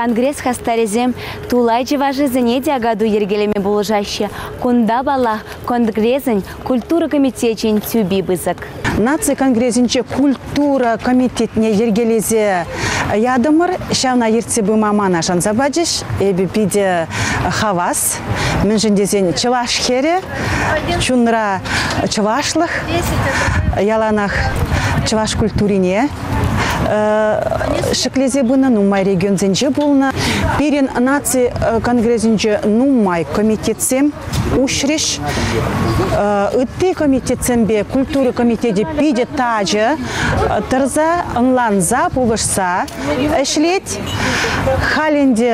Конгресс хастарӗсем тулай чӑвашӗсене те акатуй йӗркелеме пулӑшаҫҫӗ. Кунта, паллах, Конгресӑн культура комитечӗн тӳпи пысӑк. Наци конгресӗнче культура комитетне йӗркелесе ятӑмӑр. Ҫавна ертсе пыма мана шанса пачӗҫ. Эпӗ питӗ хавас. Мӗншӗн тесен чӑваш хӗрӗ, чунра чӑвашлӑх, яланах чӑваш культурине ҫӗклесе пынӑ, нумай регионсенче пулнӑ. Пирӗн наци конгресӗнче нумай комитетсем уҫрӗҫ. Ытти комитетсемпе культура комитечӗ питӗ тачӑ тӑрса, ӑнланса, пулӑшса ӗҫлет. Халь ӗнтӗ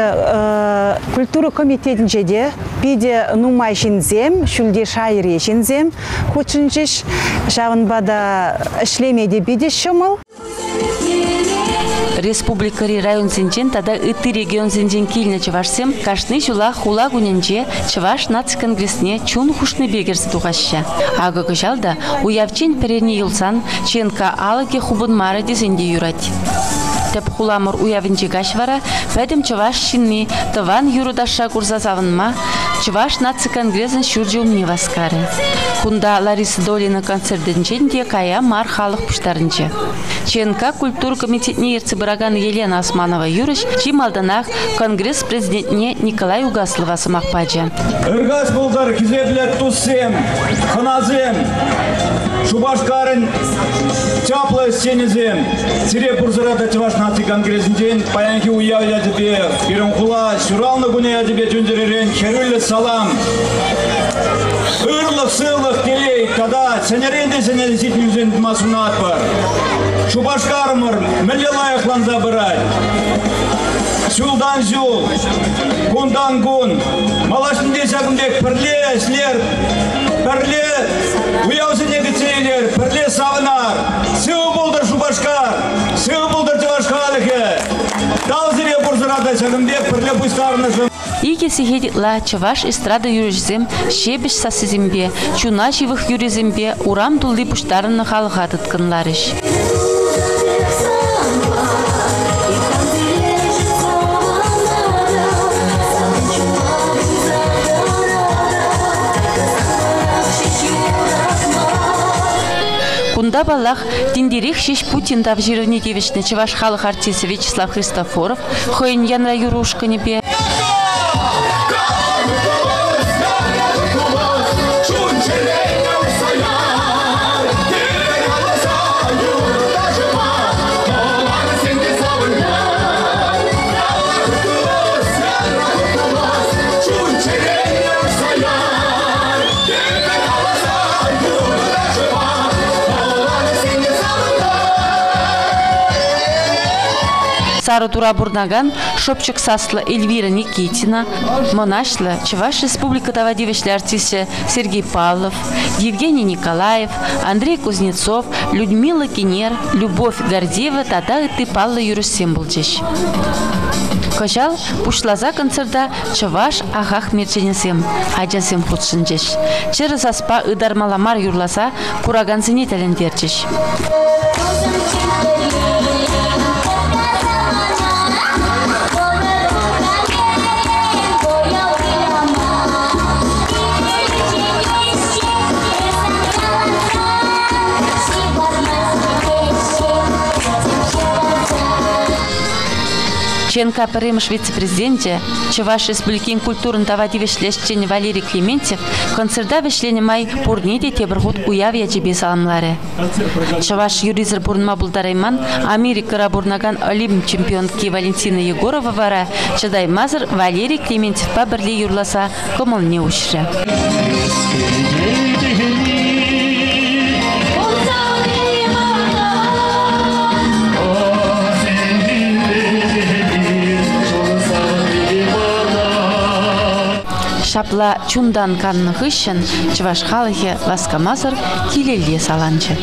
культура комитетӗнче те питӗ нумай ҫынсем, ҫӳлти шайри ҫынсем хутшӑнчӗҫ. Ҫавӑнпа та ӗҫлеме те питӗ ҫӑмӑл. Республикӑри районсенчен тата ытти регионсенчен килнӗ чӑвашсем кашни ҫулах хула кунӗнче Чӑваш наци конгресне чун хушнипе кӗрсе тухаҫҫӗ. Акӑ кӑҫал та уявччен пӗр эрне юлсан ЧНК алӑкӗ хупӑнмарӗ тесен те юрать. Тӗп хуламӑр уявӗнчи каҫ вара пӗтӗм чӑваш ҫынни тӑван юрӑ-ташша курса савӑнма Чӑваш наци конгресӗн ҫурчӗ умне васкарӗ. Кунта Лариса Долина концертӗнчен те кая мар халӑх пуҫтарӑнчӗ. ЧНК культура комитетне ертсе пыракан Елена Османова юрӑҫ чи малтанах Конгресс президентне Николай Угаслова сӑмах пачӗ. Ыркас пултӑр, хисеплӗ туссем, хӑнасем, Шупашкарӑн чаплӑ ӗҫченӗсем! Сире пурсӑра та Чӑваш наци конгресӗнчен паянхи уяв ячӗпе, пирӗн хула ҫуралнӑ кунӗ ячӗпе чун-чӗререн хӗрӳллӗ салам! Ырлӑх, сывлӑх, телей тата ҫӗнӗрен те ҫӗнӗ ҫитӗнӳсем тума сунатпӑр. Шупашкарӑмӑр мӗнле лайӑхланса пырать. Ҫултан ҫул, кунтан кун малашне ҫакӑн пек пӗрле ӗҫлер, пӗрле уявсене кӗтсе илер, пӗрле савӑнар. Сывӑ пултӑр Шупашкар, сывӑ пултӑр чӑваш халӑхӗ. Тав сире пурсӑра та ҫакӑн пек пӗрле пуҫтарӑннӑшӑн. Икӗ сехет ытла чӑваш эстрада юрӑҫисем ҫепӗҫ сассисемпе, чуна ҫывӑх юррисемпе урам тулли пуҫтарӑннӑ халӑха тыткӑнларӗҫ. Кунта, паллах, тинтерех ҫеҫ Путин тав ҫырӑвне тивӗҫнӗ чӑваш халӑх артисчӗ Вячеслав Христофоров хӑйӗн Янра юрӑ ушкӑнӗпе Сарӑтура пурӑнакан шӑпчӑк саслӑ Эльвира Никитина, мӑнаҫлӑ Чӑваш Республика тава тивӗҫлӗ артисчӗ Сергей Павлов, Евгений Николаев, Андрей Кузнецов, Людмила Кинер, Любовь Гордеева тата ытти паллӑ юрӑҫсем пулчӗҫ. Кӑҫал пуҫласа концерта чӑваш ахах мерченӗсем, ачасем хутшӑнчӗҫ. Чӗрӗ саспа ытармалла мар юрласа куракансене тӗлӗнтерчӗҫ. ЧНК пӗрремӗш вице-президенчӗ, Чӑваш Республикин культурӑн тава тивӗҫлӗ ӗҫченӗ Валерий Клементьев концерта вӗҫленӗ май пурне те тепӗр хут уяв ячӗпе саламларӗ. Чӑваш юррисӗр пурӑнма пултарайман Америкӑра пурӑнакан Олимп чемпионки Валентина Егорова вара чӑтаймасӑр Валерий Клементьевпа пӗрле юрласа кӑмӑлне уҫрӗ. Ҫапла чунтан каннӑ хыҫҫӑн чӑваш халӑхӗ васкамасӑр килелле саланчӗ.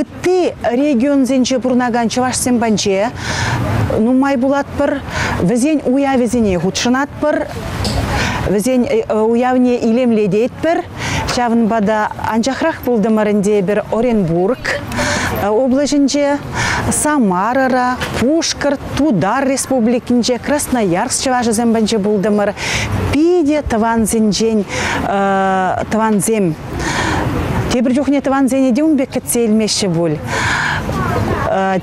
Ытти регионсенче пурӑнакан чӑвашсем патӗнче нумай пулатпӑр, вӗсен уявӗсене хутшӑнатпӑр, вӗсен уявне илемлететпӗр. Ҫавӑнпа та анчахрах пултӑмӑр ӗнтӗ эпир Оренбург облаҫӗнче. Самарӑра, Пушкӑрт, Тутар Республикинче, Красноярск чӑвашӗсем патӗнче пултӑмӑр. Питӗ тӑвансенчен тӑвансем. Тепӗр чухне тӑвансене те ун пек кӗтсе илмеҫҫӗ пуль.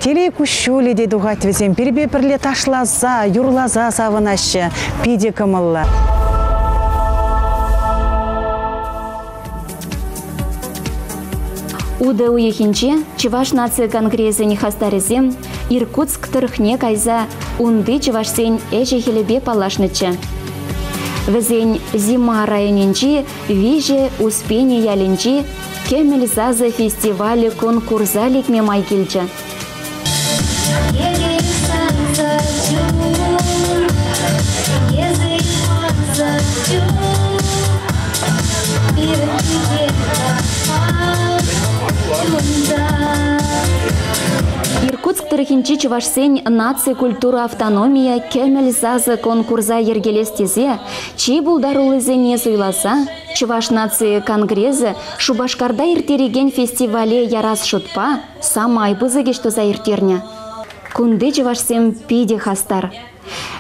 Телей куҫҫулӗ те тухать вӗсем. Пирпе пӗрле ташласа, юрласа савӑнаҫҫӗ. Питӗ кӑмӑллӑ. Утӑ уйӑхӗнче Чӑваш наци конгресӗн хастарӗсем Иркутск тӑрӑхне кайса унти чӑвашсен ӗҫӗ-хӗлӗпе паллашнӑччӗ. Вӗсен Зима районӗнчи Виҫӗ Успени ялӗнчи Кӗмӗл сасӑ фестивалӗ конкурса лекме май килчӗ. Иркутск тӑрӑхӗнчи чӑвашсен наци культура автономийӗ Кӗмӗл сасӑ конкурса йӗркелес тесе чи пултаруллисене суйласа Чӑваш наци конгресӗ Шупашкарта ирттерекен фестивале ярас шутпа самай пысӑк ӗҫ туса ирттернӗ. Кунти чӑвашсем питӗ хастар.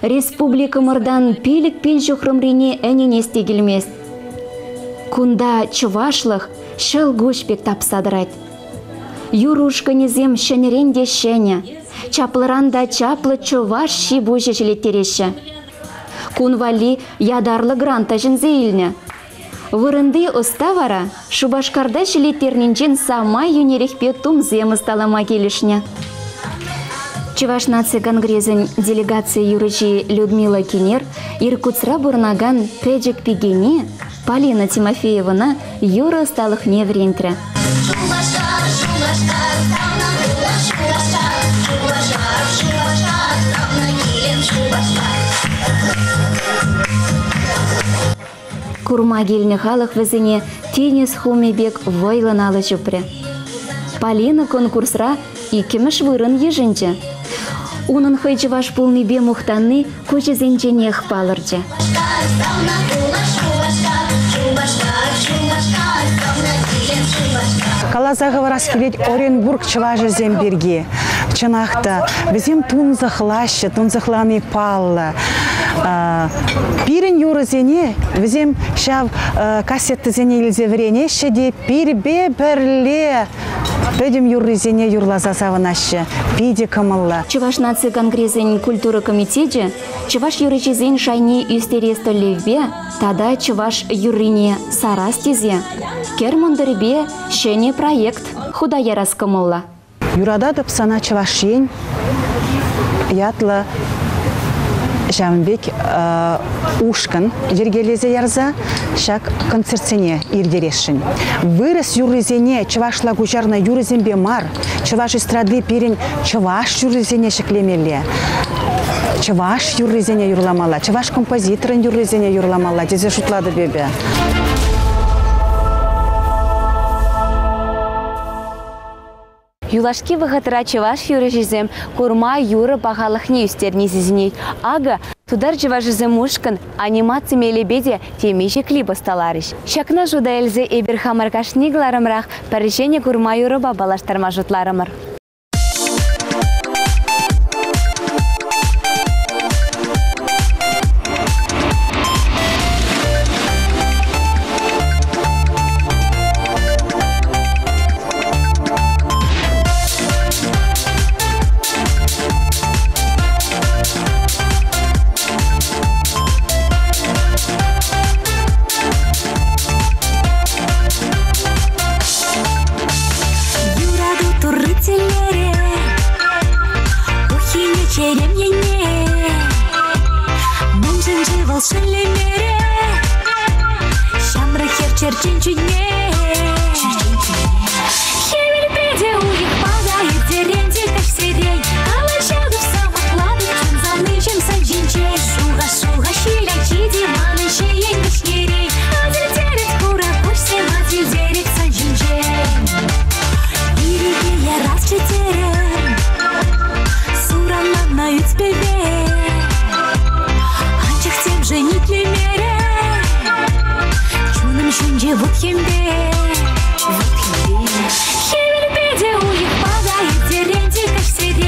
Республикӑмӑртан 5000 ҫухрӑмрине ӗненес те килмест. Кунта чӑвашлӑх ҫӑлкуҫ пек тапса тӑрать. Юр ушкӑнӗсем ҫӗнӗрен те ҫӗнӗ, чаплӑран та чаплӑ чӑваш ҫи-пуҫӗ ҫӗлеттереҫҫӗ. Кун валли ятарлӑ грант та ҫӗнсе илнӗ. Вырӑнти ӑста вара Шупашкарта ҫӗлеттернинчен самай йӳнӗрехпе тумсем ӑсталама килӗшнӗ. Чӑваш наци конгресӗн делегаци юрӑҫи Людмила Кинер Иркутсра пурӑнакан пӗчӗк пикене Полина Тимофеевӑна юрӑ ӑсталӑхне вӗрентрӗ. Шупашкар, Шупашкар, савнӑ хула Шупашкар, Шупашкар, Шупашкар, савнӑ килӗм Шупашкар. Курма килнӗ халӑх вӗсене тинӗс хумӗ пек вӑйлӑн алӑ ҫупрӗ. Полина конкурсра иккӗмӗш вырӑн йышӑнчӗ. Унӑн хӑй чӑваш пулнипе мухтанни куҫӗсенченех палӑрчӗ. Каласа хӑварас килет Оренбург чӑвашӗсем пирки. Чӑнах та, вӗсем тунсӑхлаҫҫӗ, тунсӑхлани паллӑ. Пирӗн юрӑсене вӗсем ҫав кассетӑсене илсе вӗренеҫҫӗ те пирпе пӗрле пӗтӗм юррисене юрласа савӑнаҫҫӗ. Питӗ кӑмӑллӑ. Чӑваш наци конгресӗн культура комитечӗ чӑваш юрӑҫисен шайне ӳстерес тӗллевпе тата чӑваш юррине сарас тесе кӗр мӑнтӑрӗпе ҫӗнӗ проект хута ярас кӑмӑллӑ. Юрататӑп сана Чӑваш Ен ятлӑ ҫавӑн пек ушкӑн йӗркелесе ярса ҫак концертсене ирттересшӗн. Вырӑс юррисене чӑвашла куҫарнӑ юрӑсемпе мар, чӑваш эстради пирӗн чӑваш юррисене ҫӗклемелле. Чӑваш юррисене юрламалла, чӑваш композиторӗн юррисене юрламалла тесе шутлатӑп эпӗ. Юлашки вӑхӑтра чӑваш юрӑҫисем курма юрӑ пахалӑхне ӳстерни сисӗнет. Акӑ, тутар чӑвашӗсем ушкӑн анимаци мелӗпе те темиҫе клип ӑсталарӗҫ. Ҫакна шута илсе эпир хамӑр кашни кӑларӑмрах пӗр ҫӗнӗ курма юрӑпа паллаштарма шутларӑмӑр. Юрату турри теллере, Ухине черем енне. Мӗншӗн-ши вӑл шеллемере? Ҫамрӑк хӗр черчен чунне. Хӗвелпе те уйӑхпа та иртерен те каҫсерен калаҫатӑп самантлатӑп чун савниҫӗм сан ҫинчен. Шуха-шуха ҫил ачи те манӑн ҫийӗн вӗҫнерен асилтерет хура куҫсем асилтерет сан ҫинчен. Ирӗке ярасчӗ терӗм суранланнӑ ӳт-пӗве. Анчах темшӗн итлемерӗ чунӑм ҫинче вут-хӗмпе. Хӗвелпе те уйӑхпа та иртерен те каҫсерен.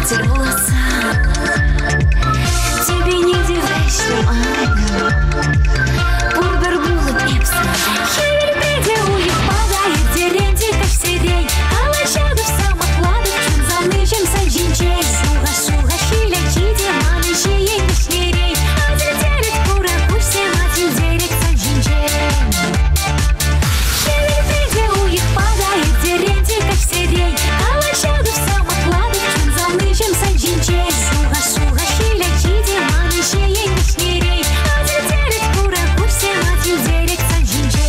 Тӗл пуласса тӳпене те вӗҫрӗм ангел. Пурпӗр пулӑп эп сан. Хӗвелпе те уйӑхпа та ирттерен те каҫсерен. Калаҫатӑп, самӑхлатӑп, чун савниҫӗм сан ҫинчен. Шуха-шуха ҫил ачи те манӑн ҫийӗн вӗҫнерен. Асилтерет хура куҫсем, асилтерет сан ҫинчен. Хӗвелпе те уйӑхпа та ирттерен те каҫсерен. Калаҫатӑп, самӑхлатӑп, чун савниҫӗм сан ҫинчен. Шуха-шуха ҫил ачи те манӑн ҫийӗн вӗҫнерен. Асилтерет хура куҫсем, асилтерет сан ҫинчен.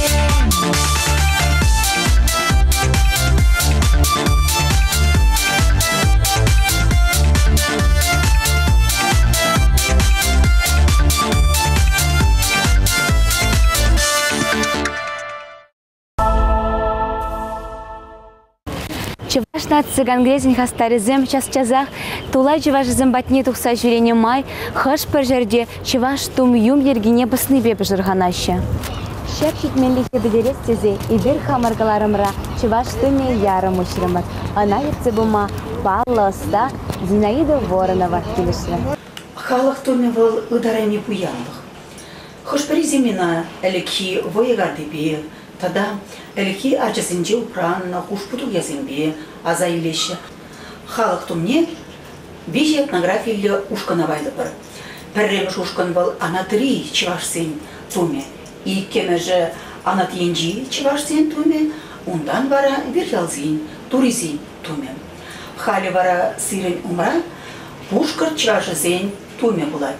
Чӑваш наци конгресӗн хастарӗсем час-часах тулай чӑвашӗсем патне тухса ҫӳренӗ май хӑш-пӗр ҫӗрте чӑваш тум-юм йӗркине пӑснипе пӑшӑрханаҫҫӗ. Ҫак ҫитменлӗхе пӗтерес тесе эпир хамӑр кӑларӑмра чӑваш тумӗ ярӑм уҫрӑмӑр. Ӑна ертсе пыма паллӑ ӑста Зинаида Воронова килӗшрӗ. Халӑх тумӗ вӑл ытарайми пуянлӑх. Хӑш-пӗрисем ӑна ӗлӗкхи вӑйӑ картипе тата ӗлӗкхи ачасенче упраннӑ хушпу-тухьясемпе аса илеҫҫӗ. Халӑх тумне виҫӗ этнографиллӗ ушкӑна пайлӑпӑр. Пӗрремӗш ушкӑн вӑл анатри чӑвашсен тумӗ, иккӗмӗшӗ анат енчи чӑвашсен тумӗ, унтан вара вирьялсен, турисен тумӗ. Халӗ вара сирӗн умра пушкӑрт чӑвашӗсен тумӗ пулать.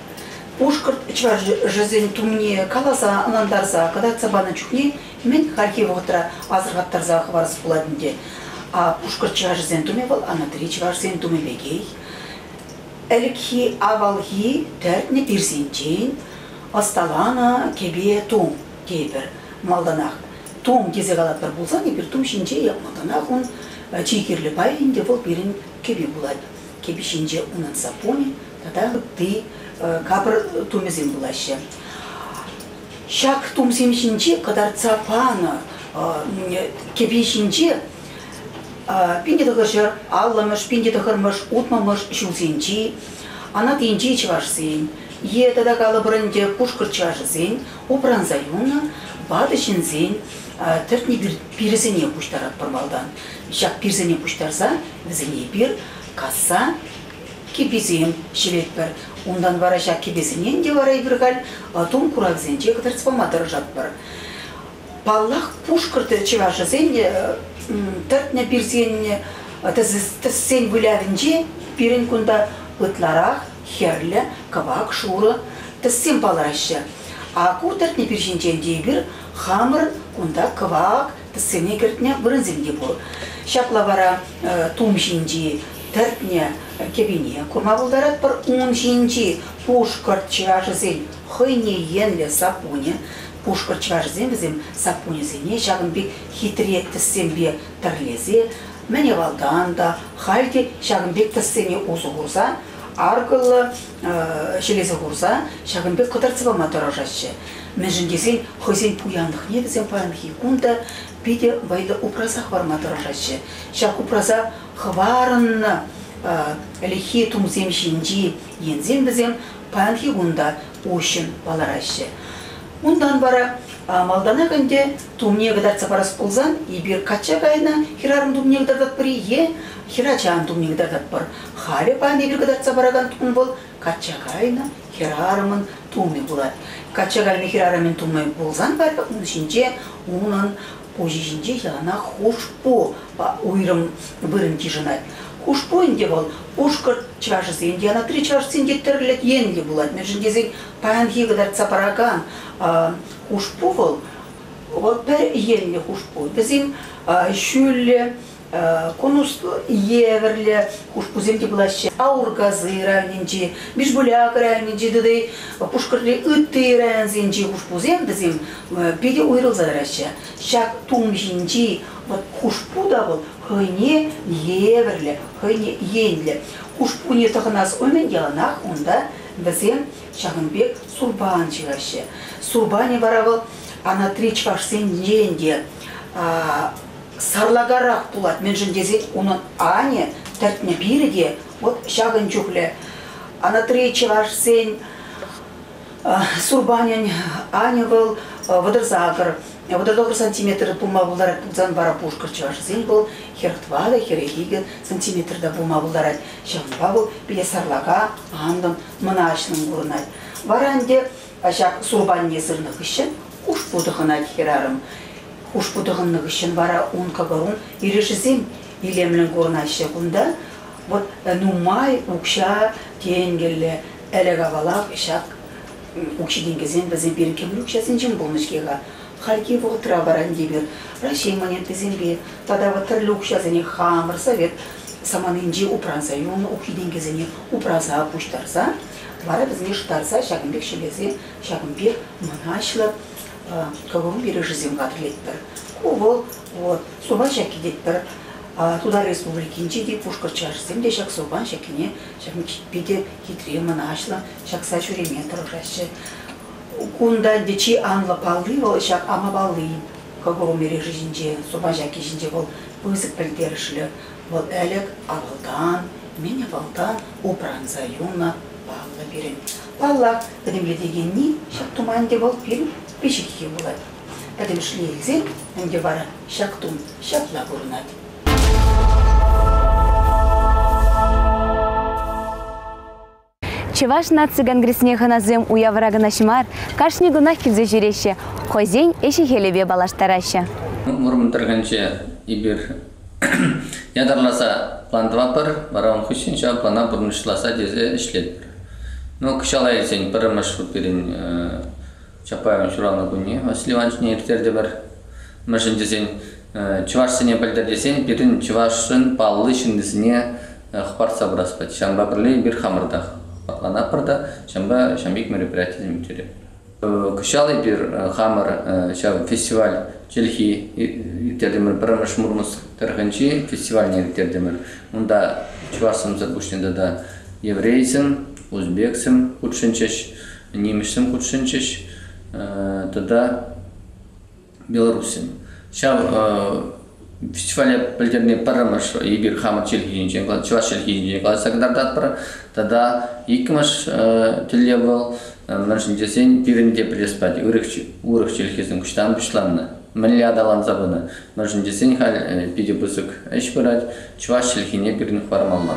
Пушкӑрт чӑвашӗсен тумне каласа, ӑнлантарса, кӑтартса панӑ чухне мӗн хальхи вӑхӑтра асӑрхаттарса хӑварас пулать ӗнтӗ. А пушкӑрт чӑвашӗсен тумӗ вӑл анатри чӑвашсен тумӗ пекех. Ӗлӗкхи авалхи тӗртнӗ пирсенчен ӑсталанӑ кӗпе тум тейӗпӗр малтанах. Тум тесе калатпӑр пулсан эпир тум ҫинче малтанах ун чи кирлӗ пайӗ ӗнтӗ вӑл пирӗн кӗпе пулать. Кӗпе ҫинче унӑн саппунӗ тата ытти капӑр тумӗсем пулаҫҫӗ. Ҫак тумсем ҫинче кӑтартса панӑ кӗпе ҫинче 1950-мӗш, 1960-мӗш, 60-мӗш ҫулсенчи анат енчи чӑвашсен е тата калӑпӑр ӗнтӗ пушкӑрт чӑвашӗсен упранса юлнӑ ватӑ ҫынсен тӗртнӗ пирӗсене пуҫтаратпӑр малтан. Ҫак пирсене пуҫтарса вӗсене эпир касса кӗпесем ҫӗлетпӗр. Унтан вара ҫак кӗпесене ӗнтӗ вара эпир халь тум куравӗсенче кӑтартса пама тӑрӑшатпӑр. Паллах, пушкӑрт чӑвашӗсен тӗртнӗ пирсен тӗссен вылявӗнче пирӗн кунта ытларах хӗрлӗ, кӑвак, шурӑ тӗссем палӑраҫҫӗ. А ку тӗртнӗ пир ҫинчен те эпир хамӑр кунта кӑвак тӗссене кӗртнӗ вырӑнсем те пур. Ҫапла вара тум ҫинчи тӗртнӗ кӗпине курма пултаратпӑр. Ун ҫинчи пушкӑрт чӑвашӗсен хӑйне енлӗ саппунӗ. Пушкӑрт чӑвашӗсем вӗсем саппунӗсене ҫакӑн пек хитре тӗссемпе тӗрлесе мӗн авалтан та халь те ҫакӑн пек тӗссене усӑ курса аркӑллӑ ҫӗлесе хурса ҫакӑн пек кӑтартса пама тӑрӑшаҫҫӗ. Мӗншӗн тесен хӑйсен пуянлӑхне вӗсем паянхи кун та питӗ вӑйлӑ упраса хӑварма тӑрӑшаҫҫӗ. Ҫак упраса хӑварӑннӑ ӗлӗкхи тумсем ҫинчи енсем вӗсем паянхи кун та уҫҫӑн палӑраҫҫӗ. Унтан вара малтанах ӗнтӗ тумне кӑтартса парас пулсан эпир качча кайнӑ хӗрарӑм тумне кӑтартатпӑр-и е хӗрачан тумне кӑтартатпӑр. Халӗ паян эпир кӑтартса паракан тум вӑл качча кайнӑ хӗрарӑмӑн тумӗ пулать. Качча кайнӑ хӗрарӑмӗн тумӗ пулсан вара ун ҫинче унӑн пуҫӗ ҫинче яланах хушпу уйрӑм вырӑн йышӑнать. Хушпу ӗнтӗ вӑл пушкӑрт чӑвашӗсен те, анатри чӑвашсен те тӗрлӗ енлӗ пулать. Мӗншӗн тесен паянхи кӑтартса паракан хушпу вӑл вӑл пӗр енлӗ хушпу. Вӗсем ҫӳллӗ, конус евӗрлӗ хушпусем те пулаҫҫӗ. Аургазы районӗнчи, Бижбуляк районӗнчи тата Пушкӑртри ытти районсенчи хушпусем вӗсем питӗ уйрӑлса тӑраҫҫӗ. Ҫак тум ҫинчи вӑт хушпу та вӑл хӑйне евӗрлӗ, хӑйне енлӗ. Хушпуне тӑхӑнас умӗн яланах унта вӗсем ҫакӑн пек сурпан ҫыхаҫҫӗ. Сурпанӗ вара вӑл анатри чӑвашсенчен те сарлакарах пулать, мӗншӗн тесен унӑн анӗ Тӗртнӗ пирӗ те вот ҫакӑн чухлӗ. Анатри чӑвашсен сурпанӗн анӗ вӑл 38, 39 сантиметр пулма пултарать пулсан вара пушкӑрт чӑвашӗсен вӑл 44, 42 сантиметр та пулма пултарать. Ҫавӑнпа вӑл пире сарлака, анлӑн, мӑнаҫлӑн курӑнать. Вара ӗнтӗ ҫак сурпанне сырнӑ хыҫҫӑн хушпу тӑхӑнать хӗрарӑм. Хушпу тӑхӑннӑ хыҫҫӑн вара ун кӑкӑрун эрешӗсем илемлӗн курӑнаҫҫӗ кунта. Вот нумай укҫа-тенкӗллӗ ӗлӗк-авалах ҫак укҫи-тенкӗсем вӗсем пирӗн кӗмӗл укҫасенчен пулнӑ-ҫке-ха. Хальхи вӑхӑтра вара ӗнтӗ эпир Раҫҫей монетисемпе тата вот тӗрлӗ укҫасене хамӑр совет саманинче упранса юлнӑ укҫи-тенкӗсене упраса пуҫтарса вара вӗсене шӑтарса ҫакӑн пек ҫӗлесе ҫакӑн пек мӑнаҫлӑ кӑкӑру эрешӗсем хатӗрлетпӗр. Ку вӑл вот сурпан ҫакки тетпӗр. Тутар Республикинче те пушкӑрт чӑвашӗсем те ҫак сурпан ҫаккине ҫакӑн питӗ хитре мӑнаҫлӑ ҫакса ҫӳреме тӑрӑшаҫҫӗ. Кунта ӗнтӗ чи анлӑ палли вӑл ҫак ама палли кӑкӑру эрешӗ ҫинче, сурпан ҫакки ҫинче вӑл пысӑк пӗлтерӗшлӗ. Вӑл ӗлӗк авалтан, мӗн авалтан упранса юлнӑ паллӑ пирӗн. Паллах, пӗтӗмлетекенни ҫак тума ӗнтӗ вӑл пирӗн пиҫиххи пулать. Пӗтӗмӗшле илсен ӗнтӗ вара ҫак тум ҫапла курӑнать. Чӑваш наци конгресне хӑнасем уявра кӑна мар, кашни кунах килсе ҫӳреҫҫӗ, хӑйсен ӗҫӗ-хӗлӗпе паллаштараҫҫӗ. Мурман тӑрӑхӗнче эпир ятарласа план тӑватпӑр, вара ун хыҫҫӑн ҫав плана пурнӑҫласа тесе ӗҫлетпӗр. Ну, кӑҫал илсен пӗрремӗш пирӗн Чапаевӑн ҫуралнӑ кунне Василий Ивановичне ирттертӗмӗр. Мӗншӗн тесен чӑвашсене пӗлтӗр тесен пирӗн чӑвашӑн паллӑ ҫыннисене хӑпартса пырас пулать. Ҫавӑнпа пӗрле эпир хамӑр та хӑтланатпӑр та, ҫавӑнпа ҫавӑн пек мероприятисем ирттеретпӗр. Кӑҫал эпир хамӑр ҫав фестиваль чӗлхи ирттертӗмӗр, пӗрремӗш Мурманск тӑрӑхӗнчи фестивальне ирттертӗмӗр. Унта чӑвашсемсӗр пуҫне тата еврейсем, узбексем хутшӑнчӗҫ, нимӗҫсем хутшӑнчӗҫ тата белоруссем. Ҫав фестивале пӗлтерни пӗрремӗш эпир хамӑр чӗлхинчен, чӑваш чӗлхинчен калаҫса кӑтартатпӑр. Тата иккӗмӗш тӗллев вӑл, мӗншӗн тесен пирӗн те пӗлес пулать, урӑх чӗлхесем куҫтан пуҫланнӑ, мӗнле аталанса пынӑ. Мӗншӗн тесен халь питӗ пысӑк ӗҫ пырать, чӑваш чӗлхине пирӗн хӑвармалла.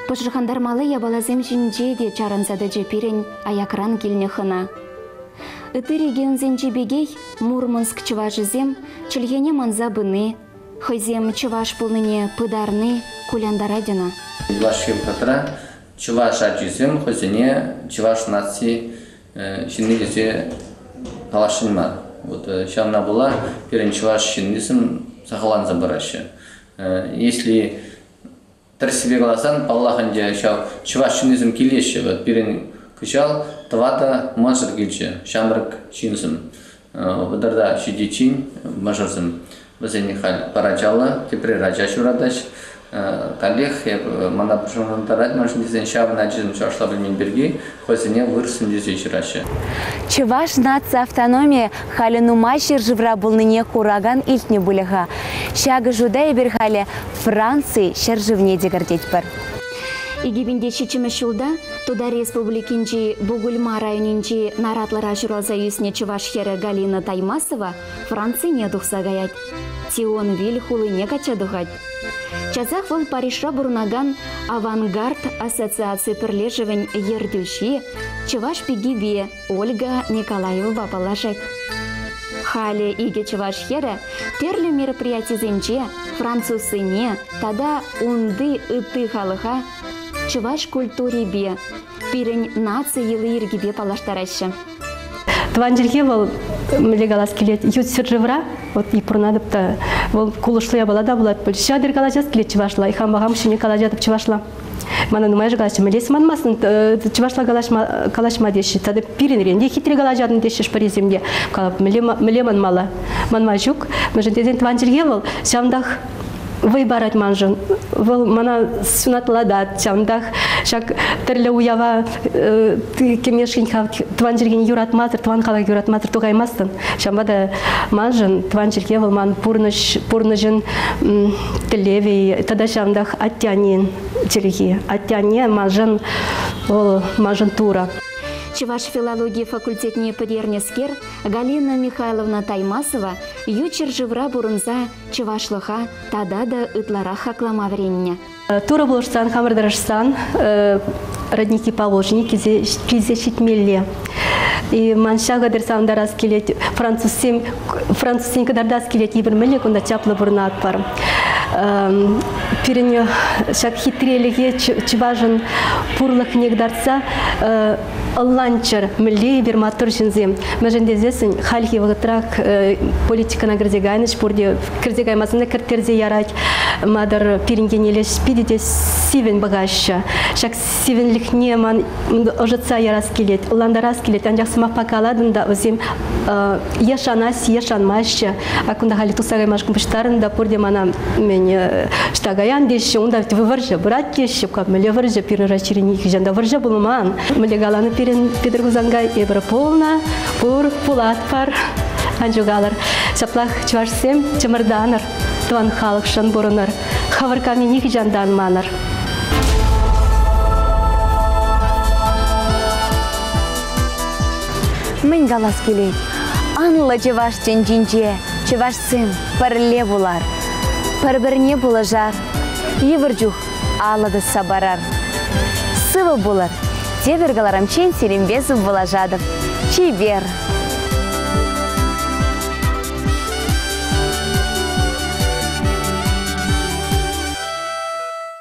Пӑшӑрхантармалли япаласем ҫинче те чарӑнса тӑчӗ пирӗн аякран килнӗ хӑна. Ытти регионсенчи пекех Мурманск чӑвашӗсем чӗлхене манса пыни, хӑйсем чӑваш пулнине пытарни кулянтарать ӑна. Юлашки вӑхӑтра чӑваш ачисем хӑйсене чӑваш наци ҫынни тесе каласшӑн мар. Вот ҫавна пула пирӗн чӑваш ҫыннисем сахалланса пыраҫҫӗ. Если тӗрӗссипе каласан, паллах ӗнтӗ, ҫав чӑваш ҫыннисем килеҫҫӗ. Вот пирӗн кӑҫал тӑватӑ мӑшӑр килчӗ, ҫамрӑк ҫынсем. Вӑтӑрта ҫитиччен мӑшӑрсем. Вӗсен халь пӗр ачаллӑ, тепрер ача ҫуратаҫ. Каллех эп мана пӑшӑрхантарать, мӗншӗн тесен ҫавӑн ачисем чӑвашла пӗлмен пирки хӑйсене вырӑссем тесе ҫыраҫҫӗ. Чӑваш наци автономийӗ халӗ нумай ҫӗршывра пулнине куракан илтнӗ пулӗ-ха. Ҫакӑ шута эпир халӗ Франци ҫӗршывне те кӗртетпӗр. 2007 ҫулта Тутар Республикинчи Бугульма районӗнчи Наратлӑра ҫуралса ӳснӗ чӑваш хӗрӗ Галина Таймасова Францине тухса каять. Тионвиль хулине качча тухать. Часах вӑл Парижра пурӑнакан Авангард ассоциаци пӗрлешӗвӗн ертӳҫи чӑваш пикипе Ольга Николаевӑпа паллашать. Халӗ икӗ чӑваш хӗрӗ тӗрлӗ мероприятисенче французсене тата унти ытти халӑха чӑваш культурипе, пирӗн наци йӑли-йӗркипе паллаштараҫҫӗ. Тӑван чӗлхе вӑл, мӗнле калас килет, ют ҫӗршывра, вот и пурӑнатӑп та, вӑл кулӑшлӑ япала та пулать пуль. Ҫав тери калаҫас килет чӑвашла, хампа хам ҫине калаҫатӑп чӑвашла. Мана нумайӑшӗ калаҫҫӗ, мӗнле манмастӑн чӑвашла калаҫма, калаҫма теҫҫӗ. Тата пирӗнрен те хитре калаҫатӑн теҫҫӗ пӗрисем те. Калап, мӗнле, мӗнле манмалла? Манма ҫук. Мӗншӗн тесен тӑван чӗлхе вӑл ҫавӑнтах вӑй парать маншӑн. Вӑл мана сунатлатать. Ҫавӑнтах ҫак тӗрлӗ уява кӗмешкӗн тӑван чӗлхене юратмасӑр, тӑван халӑха юратмасӑр тухаймастӑн. Ҫавӑнпа та маншӑн тӑван чӗлхе вӑл ман пурнӑҫ, пурнӑҫӑн тӗллевӗ тата ҫавӑнтах атте-аннен чӗлхи. Атте-анне маншӑн вӑл маншӑн Турӑ. Чӑваш филологи факультетне пӗтернӗскер Галина Михайловна Таймасова ют ҫӗршывра пурӑнса чӑвашлӑха тата та ытларах хаклама вӗреннӗ. Турӑ пулӑшсан, хамӑр тӑрӑшсан родники Поволжье килсе ҫитмелле. И ман ҫакӑ савӑнтарас килет, французсем, французсен кӑтартас килет, эпир мӗнле кунта чаплӑ пурӑнатпӑр. Пирӗн ҫак хитрелӗхе чӑвашӑн пурлӑхне кӑтартса ӑнланччӑр, мӗнле эпир маттур ҫынсем. Мӗншӗн тесессӗн хальхи вӑхӑтра политикӑна кӗрсе кайнӑҫ пурте кӗрсе каймасан та кӗрттерсе ярать. Матӑр пирӗн еннелле питӗ те сивӗн пӑхаҫҫӗ. Ҫак сивӗнлӗхне ман ӑшӑтса ярас килет, ӑнлантарас килет. Анчах сӑмахпа калатӑн та вӗсем е шанас, е шанмаҫҫӗ. А кунта халӗ тухса каймашкӑн пуҫтарӑн та пурте мана мӗн ӑҫта каян теҫҫӗ, унта вӑрҫӑ пырать теҫҫӗ. Мӗнле вӑрҫӑ пирӗн Раҫҫейре нихӑҫан та вӑрҫӑ пулман. Мӗнле каланӑ пирӗн Петӗр Хусанкай, эпир пулнӑ, пур, пулатпӑр. Ан ҫухалӑр. Ҫаплах чӑвашсем чӑмӑртанӑр, тӑван халӑхшӑн пурӑнӑр. Хӑвӑр ками нихӑҫан та ан манӑр. Мӗн калас килет? Анлӑ чӑваш тӗнчинче чӑвашсем пӗрле пулар, пӗр-пӗрне пулӑшар, йывӑр чух алӑ тӑсса парар. Сывӑ пулӑр! Тепӗр кӑларӑмччен сирӗнпе сывпуллашатӑп. Чипер!